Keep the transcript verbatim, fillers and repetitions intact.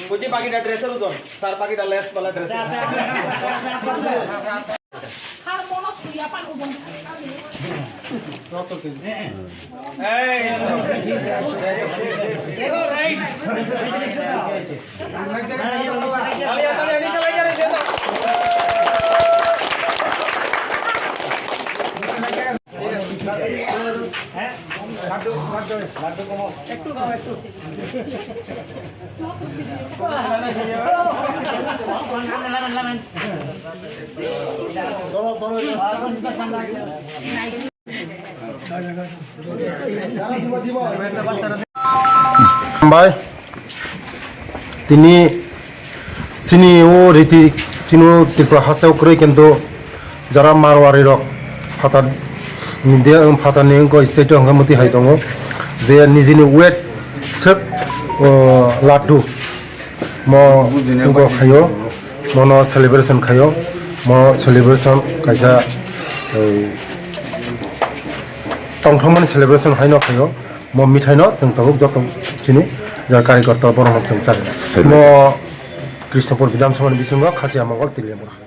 Kuchi pakita dress-o don, sir pakita less wala dress. Hey. Hambai. Tini chini o riti chini o Tripura haste o kwrwi, kintu jara Marwari rok phatar ni de, phatar ni wngkha state o hwnkhe mwtwi hai tongo je nijini weight sep, o, laddu. Mo wngkha khaio, mono celebration khaio, mo celebration kaisa, ei, tongthokmani celebration haino khaio, mo mithaino chwng tabuk joto chini jara karikorta borokno chwng chari. Mo Krishnapur Bidhan Sabhani bisingo Khasiya Mongol Tiliya Mura.